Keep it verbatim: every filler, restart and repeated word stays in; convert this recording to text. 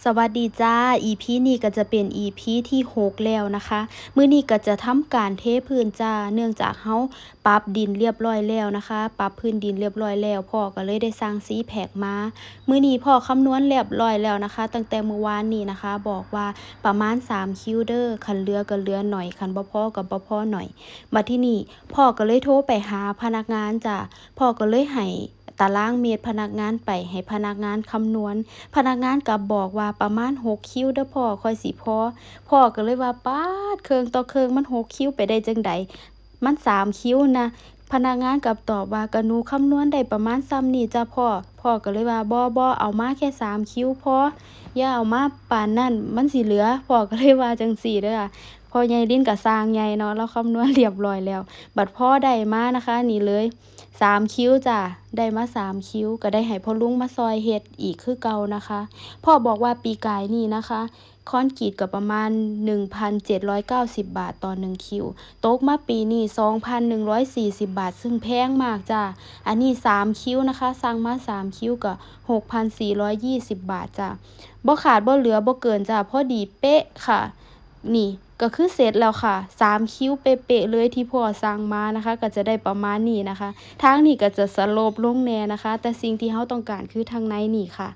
สวัสดีจ้า อีพีนี้ก็จะเป็นอีพีที่หกแล้วนะคะ มื้อนี้ก็จะทำการเทพื้นจ้า เนื่องจากเฮาปรับดินเรียบร้อยแล้วนะคะ ปรับพื้นดินเรียบร้อยแล้ว พ่อก็เลยได้สั่งซีแพ็คมา มื้อนี้พ่อคำนวณเรียบร้อยแล้วนะคะ ตั้งแต่มื้อวานนี้นะคะ บอกว่าประมาณสามคิวเด้อ คันเหลือก็เหลือหน่อย คันบ่พอก็บ่พอหน่อย บัดทีนี้พ่อก็เลยโทรไปหาพนักงานจ้า พ่อก็เลยให้ตารางเมตรพนักงานไป ให้พนักงานคำนวณ พนักงานกลับบอกว่าประมาณหกคิวเด้อพ่อ ค่อยสิพอ พ่อก็เลยว่า ป๊าด เครื่องต่อเครื่องมันหกคิวไปได้จั่งใด มันสามคิวนะ พนักงานกลับตอบว่า ก็หนูคำนวณได้ประมาณส่ำนี้จ้าพ่อ พ่อก็เลยว่า บ่ บ่ เอามาแค่สามคิวพอ อย่าเอามาปานนั้น มันสิเหลือ พ่อก็เลยว่าจั่งซี้เด้อ พ่อใหญ่ลิ้นก็ช่างใหญ่เนาะ ลาวคำนวณเรียบร้อยแล้ว บัดพอได้มานะคะ นี่เลย สามคิวจ้า ได้มาสามคิว ก็ได้ให้พ่อลุงมาซ่อยเฮ็ดอีกคือเก่านะคะ พ่อบอกว่าปีกายนี่นะคะ คอนกรีตก็ประมาณหนึ่งพันเจ็ดร้อยเก้าสิบบาทต่อหนึ่งคิว ตกมาปีนี้สองพันหนึ่งร้อยสี่สิบบาท ซึ่งแพงมากจ้า อันนี้สามคิวนะคะ สั่งมาสามคิวก็หกพันสี่ร้อยยี่สิบบาทจ้า บ่ขาดบ่เหลือบ่เกินจ้า พอดีเป๊ะค่ะ นี่ก็คือเสร็จแล้วค่ะ สามคิวเป๊ะๆเลยที่พ่อสั่งมานะคะ ก็จะได้ประมาณนี้นะคะ ทางนี้ก็จะสโลปลงแน่นะคะ แต่สิ่งที่เฮาต้องการคือทางในนี่ค่ะ